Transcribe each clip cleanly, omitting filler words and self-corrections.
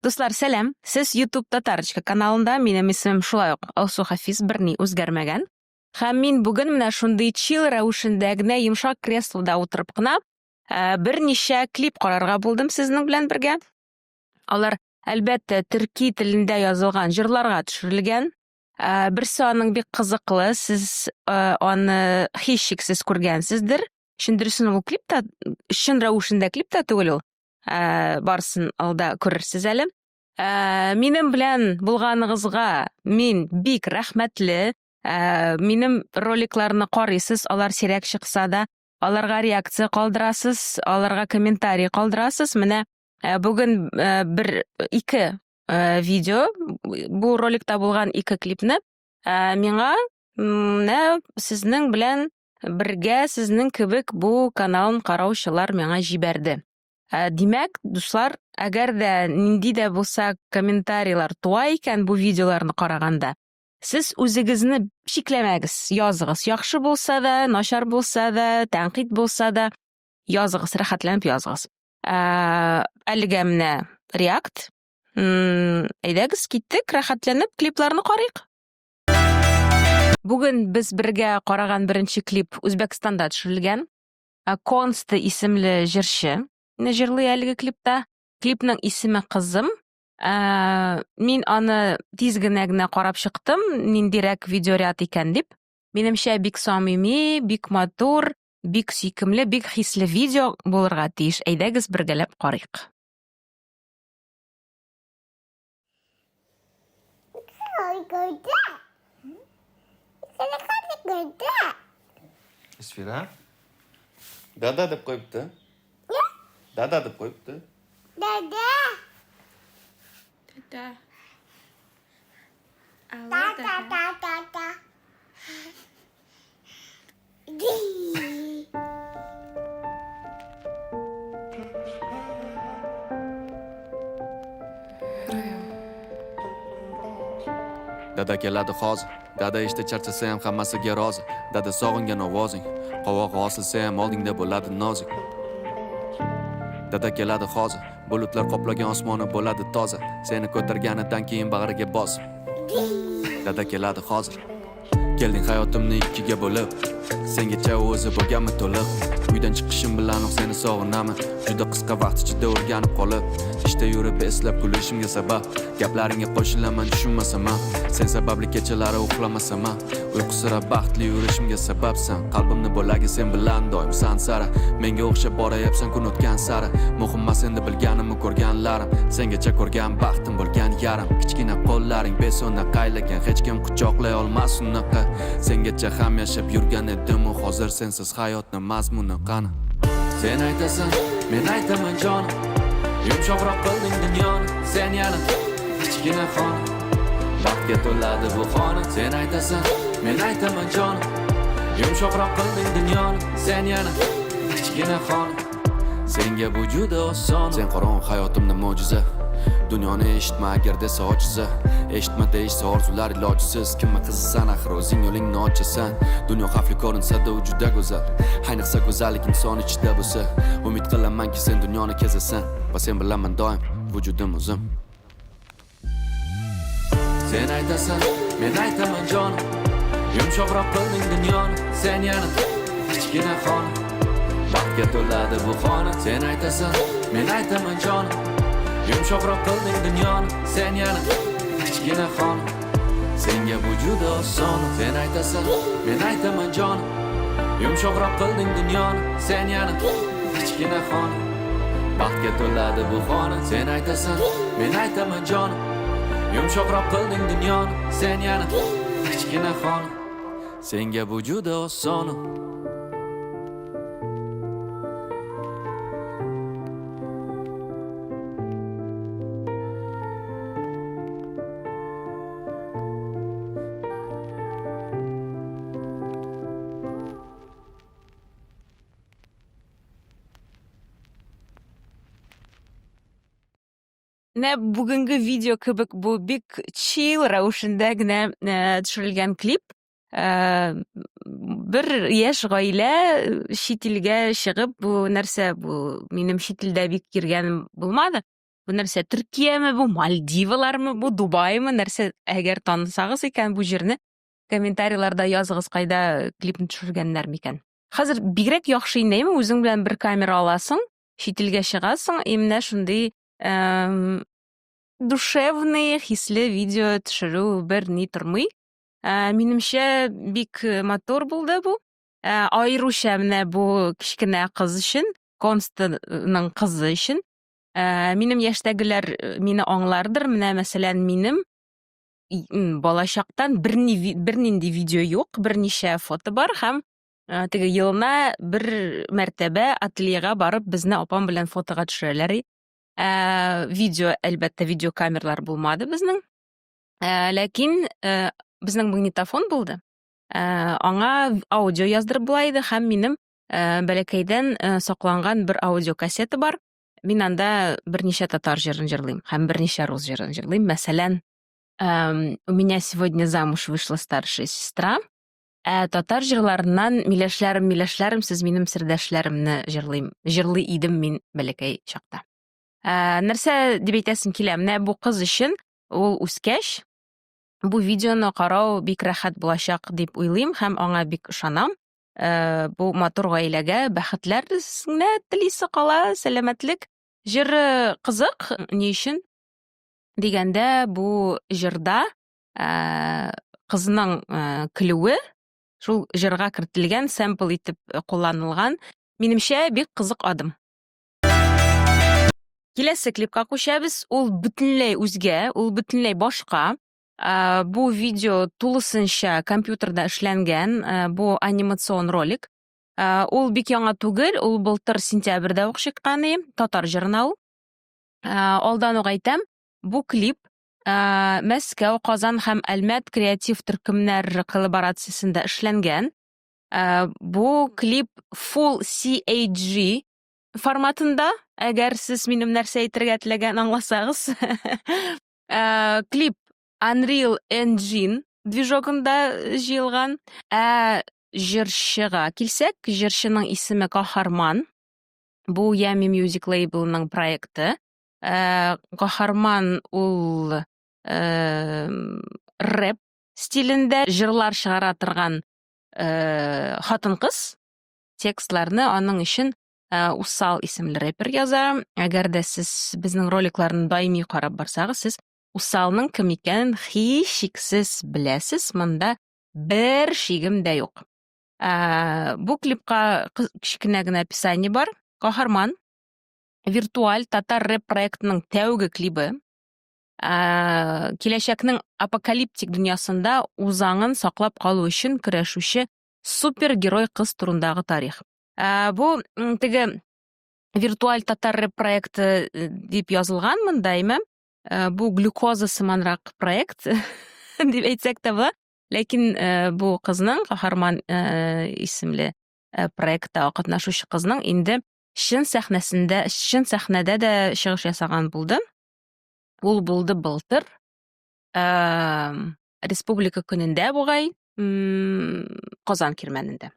Дуслар, сәлам! Сез YouTube Татарочка каналында, минем исемем шулай ук Алсу Хафиз, берни үзгәрмәгән. Һәм мин бүген менә шундый чил рәвешендә генә йомшак креслода утырып кына э, берничә клип карарга булдым сезнең белән бергә. Алар, әлбәттә, төрки телендә язылган җырларга төшерелгән. Э, берсе аның бик кызыклы, сез э, аны һичшиксез күргәнсездер. Чын дөресен ул клип та, чын рәвешендә клип та түгел ул. Барысын алда күрерсез әле. Минем белән булганыгызга мин бик рәхмәтле. Минем роликларны карыйсыз, алар сирәк чыкса да, аларга реакция калдырасыз, аларга комментарий калдырасыз. Менә бүген бер ике видео, бу роликта булган ике клипны миңа менә сезнең белән бергә сезнең кебек бу каналын караучылар миңа җибәрде. Ә, димәк, дуслар, әгәр дә нинди дә булса комментарийлар туа икән бу видеоларны караганда, сез үзегезне чикләмәгез, языгыз. Яхшы булса да, начар булса да, тәнкыйть булса да, языгыз, рәхәтләнеп языгыз. Ә, әлегә менә реакт. Әйдәгез, киттек, рәхәтләнеп клипларны карыйк. Бүген без бергә караган беренче клип Үзбәкстанда төшерелгән. Консте исемле җырчы җырлый әлеге клипта. Клипның исеме Кызым. Мин аны тиз генә генә карап чыктым, ниндирәк видеоряд икән дип. Минемчә, бик самими, бик матур, бик сөйкемле, бик хисле видео булырга тиеш. Әйдәгез бергәләп карыйк. Исфира? Дада дип куйыпты. Дада дип куйыпты. Дада. Дада. Да да да да да. Dada keladi hozir. Dada ishda charchasa ham hammasiga rozi. Dada sog'ingan ovozing. Qovog'i osilsa ham oldingda bo'ladi nozik. Dada keladi hozir. Bulutlar qoplagan osmoni bo'ladi toza. Seni ko'targanidan keyin bag'riga bosib. Dada keladi hozir. Kelding hayotimni ikkiga bo'lib. Sengacha o'zi bo'lganmi to'liq. Uydan chiqishim bilanoq seni sog'inaman. Juda qisqa vaqt ichida o'rganib qolib, ishda yurib eslab kulishimga sabab. Gaplaringga qo'shilaman tushunmasam ham. Sen sababli kechalari uxlamasam ham. Uyqusirab baxtli yurishimga sababsan. Qalbimni bo'lagi sen bilan doim sansara. Menga o'xshab borayapsan kun o'tgan sari. Muhim emas endi bilganimni ko'rganlarim. Sengacha ko'rgan baxtim bo'lgan yarim. Kichkina qo'llaring besona qaylagan, hech kim quchoqlay olmas unaqa. Sengacha ham yashab yurgan edim u, hozir sensiz hayotni mazmuni qani? Sen aytasan, men aytaman jonim. Yumshoqroq qilding dunyoni, sen yana kichkina xona. Baxtga to'ladi bu xona. Sen aytasan, men aytaman jonim. Yumshoqroq qilding dunyoni, sen yana kichkina xona. Senga bu juda oson. Sen qorong'u hayotimda mo'jiza. Dunyoni eshitma agar desa ojiza. Eshitma deyishsa orzular ilojisiz. Kimni qizisan axir o'zing yo'lingni ochasan. Dunyo xavfli ko'rinsa-da u juda go'zal. Ayniqsa go'zallik inson ichida bo'lsa. Umid qilamanki sen dunyoni kezasan va sen bilanman doim vujudim o'zim. Sen aytasan, men aytaman jonim. Yumshoqroq qilding dunyoni, sen yana kichkina xona. Baxtga to'ladi bu xona. Sen aytasan, men aytaman jonim. Yumshoqroq qilding dunyoni, sen yana kichkina xona. Senga bu juda oson. Sen aytasan, men aytaman jonim. Yumshoqroq qilding dunyoni, sen yana kichkina xona. Baxtga to'ladi bu xona. Sen aytasan, men aytaman jonim. Yumshoqroq qilding dunyoni, sen yana kichkina xona. Senga bu juda oson. Менә бүгенге видео кебек бу бик чил рәвешендә генә төшерелгән клип. Бер яшь гаилә чит илгә чыгып, бу нәрсә, бу минем чит илдә бик йөргәнем булмады. Бу нәрсә Төркияме бу, Мальдивалармы бу, Дубаймы, нәрсә? Әгәр танысагыз икән бу җирне, комментарийларда языгыз, кайда клипны төшергәннәр микән. Хәзер бигрәк яхшы инде, әйме, үзең белән бер камера аласың, чит илгә чыгасың, и менә шундый душевный, хисле видео төшерү бер ни тормый. Минемчә, бик матур булды бу. Аеруча менә бу кечкенә кыз өчен, Констаның кызы өчен. Минем яшьтәгеләр мине аңлардыр. Менә, мәсәлән, минем балачактан бернинди видео юк, берничә фото бар һәм теге елына бер мәртәбә ательега барып безне апам белән фотога төшерәләр. Видео, әлбәттә, видеокамералар булмады безнең. Ләкин безнең магнитофон булды. Аңа аудио яздырып була иде һәм минем бәләкәйдән сакланган бер аудиокассета бар. Мин анда берничә татар җырын җырлыйм һәм берничә рус җырын җырлыйм. Мәсәлән, у меня сегодня замуж вышла старшая сестра. Ә татар җырларыннан Миләшләрем, миләшләрем, сез минем сердәшләремне җырлыйм. Җырлый идем мин бәләкәй чакта. Нәрсә дип әйтәсем килә? Менә бу кыз өчен ул үскәч, бу видеоны карау бик рәхәт булачак дип уйлыйм һәм аңа бик ышанам. Бу матур гаиләгә бәхетләр генә телисе кала, сәламәтлек. Җыры кызык, ни өчен дигәндә, бу җырда кызның көлүе шул җырга кертелгән, сэмпл итеп кулланылган. Минемчә, бик кызык адым. Киләсе клипка күчәбез. Ул бөтенләй үзгә, ул бөтенләй башка. Бу видео тулысынча компьютерда эшләнгән, бу анимацион ролик. Ул бик яңа түгел, ул былтыр сентябрьдә үк чыккан, татар җырына ул. Алдан ук әйтәм, бу клип Мәскәү, Казан һәм Әлмәт креатив төркемнәр коллаборациясендә эшләнгән. Бу клип Full CAG форматында, әгәр сез минем нәрсә әйтергә теләгән аңласагыз. Клип Unreal Engine движогында җыелган. Ә җырчыга килсәк, җырчының исеме Каһарман. Бу Yummy Music лейблының проекты. Каһарман ул рэп стилендә җырлар чыгара торган хатын-кыз. Текстларны аның өчен Усал исемле рэпер яза. Әгәр дә сез безнең роликларны даими карап барсагыз, сез Усалның кем икәнен һичшиксез беләсез. Монда бер шигем дә юк. Бу клипка кечкенә генә описание бар. Каһарман виртуаль татар рэп проектының тәүге клибы. Киләчәкнең апокалиптик дөньясында үзаңын саклап калу өчен көрәшүче супергерой кыз турындагы тарих. Бу теге виртуаль татар рэп проекты дип язылган монда, әйме? Бу глюкоза сыманрак проект дип әйтсәк тә була. Ләкин бу кызның Каһарман исемле проектта катнашучы кызның инде чын сәхнәсендә, чын сәхнәдә дә чыгыш ясаган булды. Ул булды былтыр. Республика көнендә бугай, Казан кирмәнендә.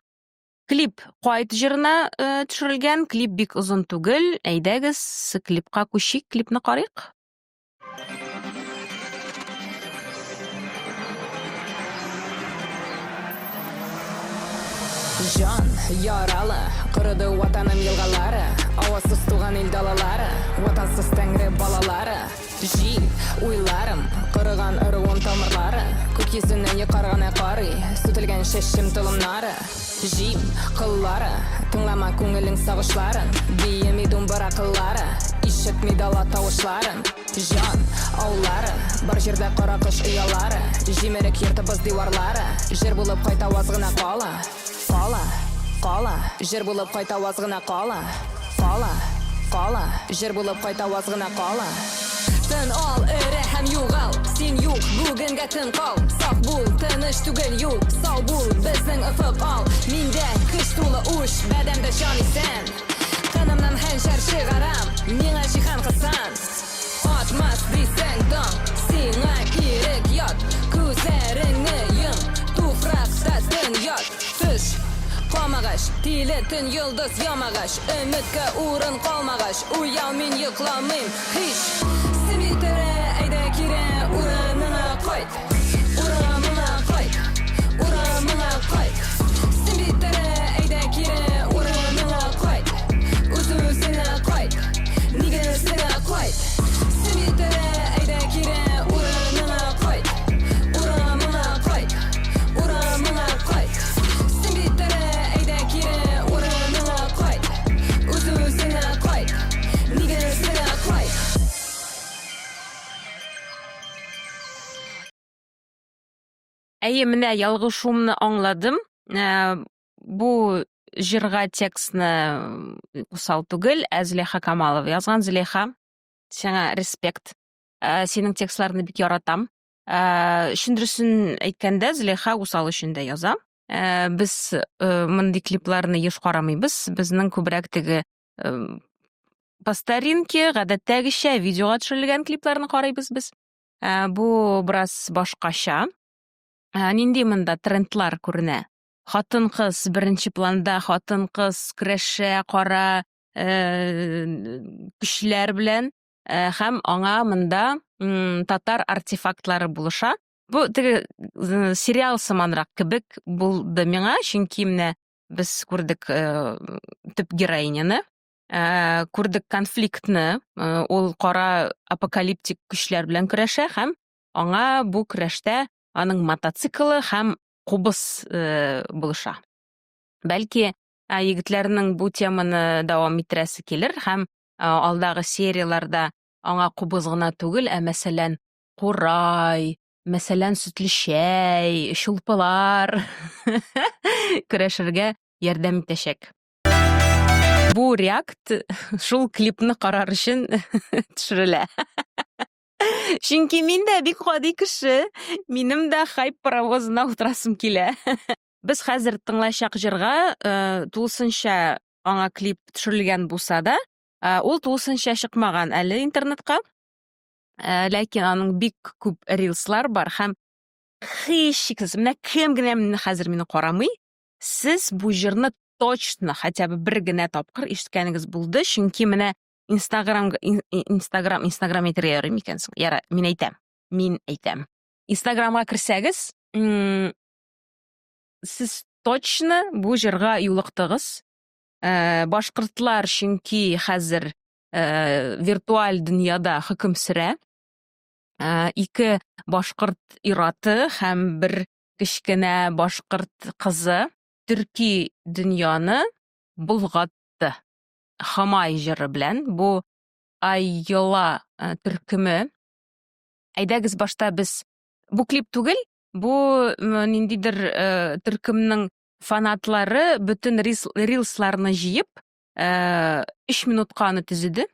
Клип Кайт җырына төшерелгән. Клип бик озын түгел. Әйдәгез, клипка күчик, клипны карыйк. Җан яралы, корыды ватаным елгалары, авазсыз туган ил далалары, ватансыз тәңре балалары. Җил, уйларым, корыган ыруым тамырлары, күк йөзенә йокар гына карый, сүтелгән чәчем толымнары. Җим, кыллары, тыңлама күңелең сагышларын, биеми думбыра кыллары, ишетми дала тавышларын. Җан, аулары, бар җирдә кара кош оялары, җимерек йортыбыз диварлары, җыр булып кайтаваз гына кала. Кала, кала, җыр булып кайтаваз гына кала. Кала, кала, җыр булып кайтаваз гына кала. Тын ал, эре һәм югал, син юк, бүгенгә тын кал. Сак бул, тыныч түгел юл, сау бул, безнең офык ал. Миндә көч тулы уч, бәдәндә җан исән. Тынымнан хәнҗәр чыгарам, миңа җиһан кысан. Атмас дисәң таң, сиңа ирек ят. Күзләреңне йом, туфракта тын ят. Төш. Камагач, тиле төн йолдыз ямагач, өметкә урын калмагач, уяу мин йокламыйм һич. Син бит тере, әйдә кире урыныңа кайт. Урамыңа кайт. Урамыңа кайт. Син бит тере, әйдә кире урыныңа кайт. Үз-үзеңә кайт. Нигезеңә кайт. Син бит тере, әйдә кире урыныңа кайт. Урамыңа кайт. Урамыңа кайт. Син бит тере, әйдә кире урыныңа кайт. Үз-үзеңә кайт. Нигезеңә кайт. Әйе, менә ялгышуымны аңладым. Бу җырга текстны усал түгел, ә Зөләйха Камалова язган. Зөләйха, сиңа респект. Синең текстларны бик яратам. Чын дөресен әйткәндә, Зөләйха усал өчен дә яза. Без мондый клипларны еш карамыйбыз. Безнең күбрәк теге по старинке, гадәттәгечә видеога төшерелгән клипларны карыйбыз без. Бу бераз башкача. Нинди монда трендлар күренә? Хатын-кыз беренче планда, хатын-кыз көрәшә кара көчләр белән һәм аңа монда татар артефактлары булыша. Бу теге сериал сыманрак кебек булды миңа, чөнки менә без күрдек төп героиняны, күрдек конфликтны, ул кара апокалиптик көчләр белән көрәшә һәм аңа бу көрәштә аның мотоциклы һәм кубыз булыша. Бәлки, егетләрнең бу теманы дәвам иттерәсе килер һәм алдагы серияләрдә аңа кубыз гына түгел, ә мәсәлән, курай, мәсәлән, сөтле чәй, чулпылар көрәшергә ярдәм итәчәк. Бу реакт шул клипны карар өчен төшерелә. Чөнки мин дә бик гади кеше, минем дә хайп паровозына утырасым килә. Без хәзер тыңлаячак җырга тулысынча аңа клип төшерелгән булса да, ул тулысынча чыкмаган әле интернетка. Ләкин аның бик күп рилслар бар һәм һичшиксез, менә кем генә мине хәзер мине карамый, сез бу җырны точно хотя бы бер генә тапкыр ишеткәнегез булды, чөнки менә Инстаграм, Инстаграм, Инстаграм әйтергә ярый микән соң? Яра, мин әйтәм. Мин әйтәм. Инстаграмга керсәгез, сез точно бу җырга юлыктыгыз. Башкортлар чөнки хәзер виртуаль дөньяда хөкем сөрә. Ике башкорт ираты һәм бер кечкенә башкорт кызы төрки дөньяны болгатты. Хамай җыры белән бу Аййола төркеме. Әйдәгез башта без бу клип түгел, бу ниндидер төркемнең фанатлары бөтен рилсларны җыеп, 3 минутка аны төзеде.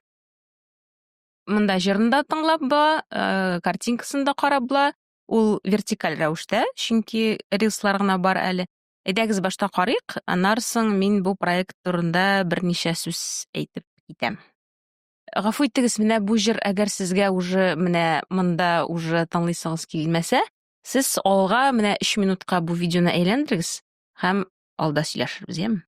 Монда җырын да тыңлап була, картинкасын да карап була. Ул вертикаль рәвештә, чөнки рилслар гына бар әле. Әйдәгез башта карыйк, аннан соң мин бу проект турында берничә сүз әйтеп китәм. Гафу итегез, менә бу җыр әгәр сезгә уже менә монда уже тыңлыйсыгыз килмәсә, сез алга менә 3 минутка бу видеоны әйләндерегез һәм алда сөйләшербез, яме?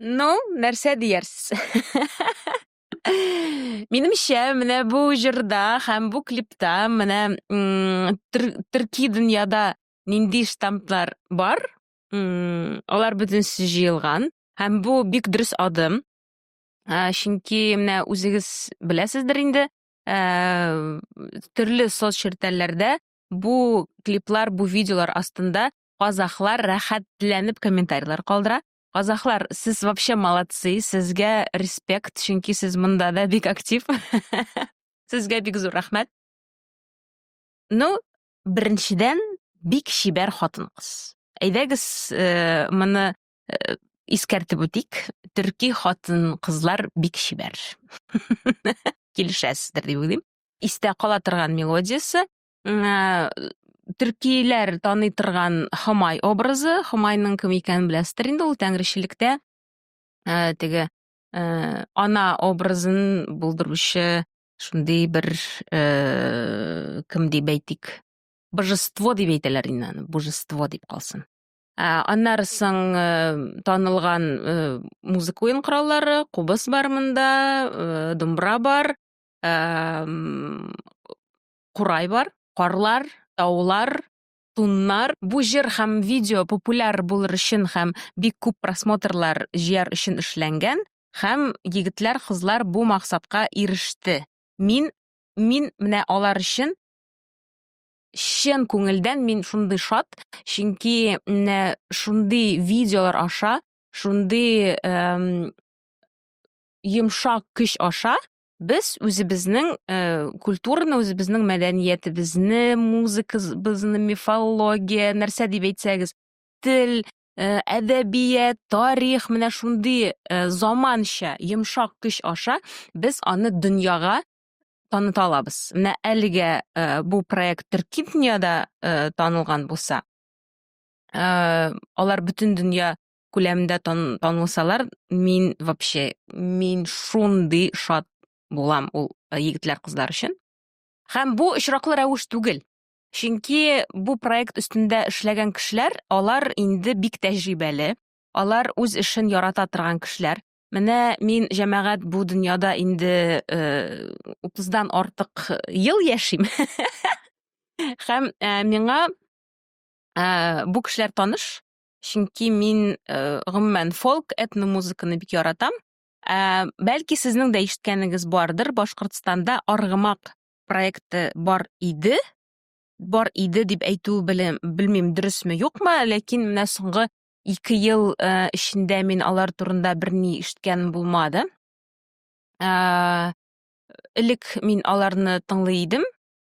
Ну, нәрсә диярсез? Минемчә, менә бу җырда һәм бу клипта менә төрки дөньяда нинди штамплар бар, алар бөтенесе җыелган һәм бу бик дөрес адым. Чөнки менә үзегез беләсездер инде, төрле соцчелтәрләрдә бу клиплар, бу видеолар астында казахлар рәхәтләнеп комментарийлар калдыра. Казахлар, сез вообще молодцы, сезгә респект, чөнки сез монда да бик актив. Сезгә бик зур рәхмәт. Ну, беренчедән, бик чибәр хатын-кыз. Әйдәгез, э, моны э, искәртеп үтик. Төрки хатын-кызлар бик чибәр. Килешәсездер дип уйлыйм. Истә кала торган мелодиясе Э, төркиләр таный торган Хомай образы. Хомайның кем икәнен беләсездер инде, ул тәңречелектә э, теге э, ана образын булдыручы шундый бер кем дип әйтик, божество дип әйтәләр инде аны, божество дип калсын. Аннары соң танылган музыка уен кораллары, кубыз бар монда, думбра бар, Курай бар, карлар, таулар, туннар. Бу җыр һәм видео популяр булыр өчен һәм бик күп просмотрлар җыяр өчен эшләнгән һәм егетләр, кызлар бу максатка иреште. Мин мин менә алар өчен чын күңелдән мин шундый шат, чөнки менә шундый видеолар аша, шундый йомшак көч аша без үзебезнең э, культураны, үзебезнең мәдәниятебезне, музыкабызны, мифология, нәрсә дип әйтсәгез, тел, э, әдәбият, тарих, менә шундый э, заманча йомшак көч аша без аны дөньяга таныта алабыз. Менә әлегә э, бу проект төрки дөньяда э, танылган булса, э, алар бөтен дөнья күләмендә тан, танылсалар, мин вообще, мин шундый шат булам ул э, егетләр, кызлар өчен. Һәм бу очраклы рәвеш түгел. Чөнки бу проект өстендә эшләгән кешеләр, алар инде бик тәҗрибәле, алар үз эшен ярата торган кешеләр. Менә мин җәмәгать бу дөньяда инде э, 30-дан артык ел яшим. Һәм э, миңа э, бу кешеләр таныш. Чөнки мин э, гомумән фолк, этномузыканы бик яратам. Ә, бәлки сезнең дә ишеткәнегез бардыр, Башкортстанда Аргымак проекты бар иде. Бар иде дип әйтү белем, белмим дөресме юкмы, ләкин менә соңгы 2 ел э, эчендә мин алар турында берни ишеткәнем булмады. Ә, элек мин аларны тыңлый идем.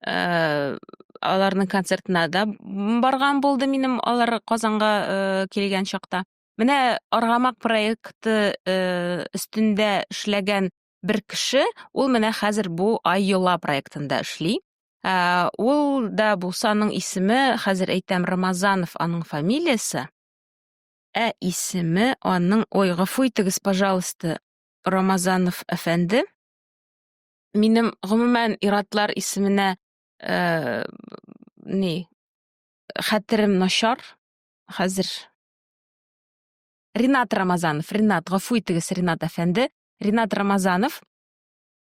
Э, аларның концертына да барган булды минем алар Казанга э, килгән чакта. Менә Аргамак проекты э, өстендә эшләгән бер кеше, ул менә хәзер бу Ай йола проектында эшли. Ул да булса аның исеме, хәзер әйтәм, Рамазанов аның фамилиясе. Ә исеме аның, ой, гафу итегез, пожалуйста, Рамазанов әфәнде. Минем гомумән иратлар исеменә э, ни хәтерем начар хәзер. Ринат Рамазанов, Ринат, гафу итегез, Ринат әфәнде. Ринат Рамазанов.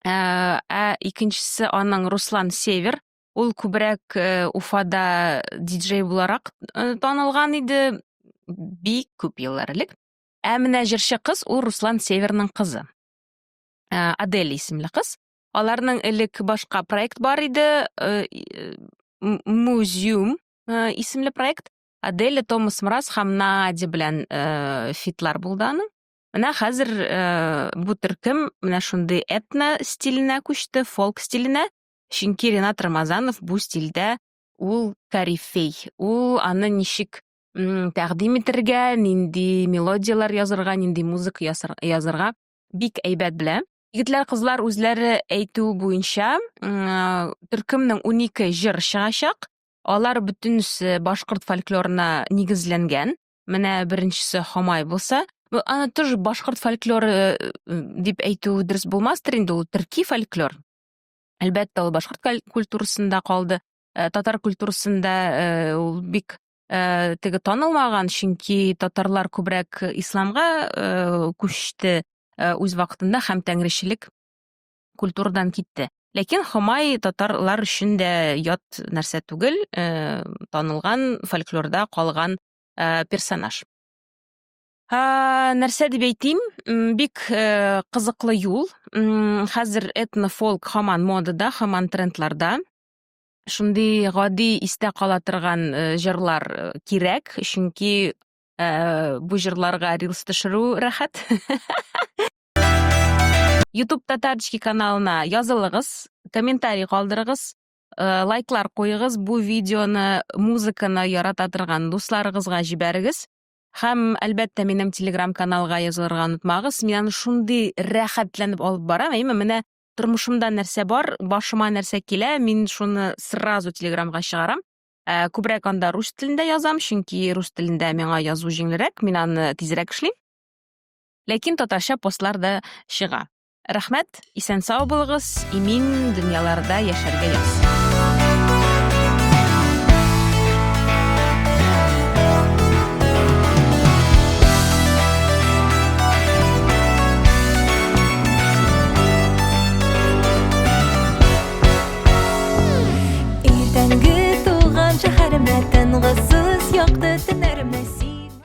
Ә, ә икенчесе аның Руслан Север. Ул күбрәк э, Уфада диджей буларак э, танылган иде бик күп еллар элек. Ә менә җырчы кыз ул Руслан Северның кызы. Э, Адель исемле кыз. Аларның элек башка проект бар иде, э, э, Музеум исемле проект. Аделя, Томас Мраз һәм Надя белән фитлар булды аның. Менә хәзер бу төркем менә шундый этно стиленә күчте, фолк стиленә. Чөнки Ренат Рамазанов бу стильдә ул корифей. Ул аны ничек тәкъдим итергә, нинди мелодияләр язырга, нинди музыка язырга бик әйбәт белә. Егетләр, кызлар үзләре әйтү буенча, төркемнең 12 җыр чыгачак. Алар бөтенесе башкорт фольклорына нигезләнгән. Менә беренчесе Хамай булса, аны тоже башкорт фольклоры э, дип әйтү дөрес булмастыр инде, ул төрки фольклор. Әлбәттә, ул башкорт культурасында калды. Э, татар культурасында э, ул бик э, теге танылмаган, чөнки татарлар күбрәк исламга э, күчте э, үз вакытында һәм тәңречелек культурадан китте. Ләкин Хомай татарлар өчен дә ят нәрсә түгел, э, танылган фольклорда калган э, персонаж. Нәрсә дип әйтим, бик э, кызыклы юл. Хәзер этнофолк һаман модада, һаман трендларда. Шундый гади истә кала торган э, җырлар э, кирәк, чөнки бу җырларга рилс төшерү рәхәт. YouTube Татарчики каналына язылыгыз, комментарий калдырыгыз, лайклар куегыз, бу видеоны, музыканы ярата торган дусларыгызга җибәрегез. Һәм, әлбәттә, минем телеграм-каналга язылырга онытмагыз. Мин аны шундый рәхәтләнеп алып барам. Әйме, менә тормышымда нәрсә бар, башыма нәрсә килә, мин шуны сразу телеграмга чыгарам. Ә, күбрәк анда рус телендә язам, чөнки рус телендә миңа язу җиңелрәк, мин аны тизрәк эшлим. Ләкин татарча постлар да чыга. Рәхмәт, исән-сау булыгыз, имин дөньяларда яшәргә язсын. Иртәнге туган шәһәремдә тынгысыз якты төннәремдә.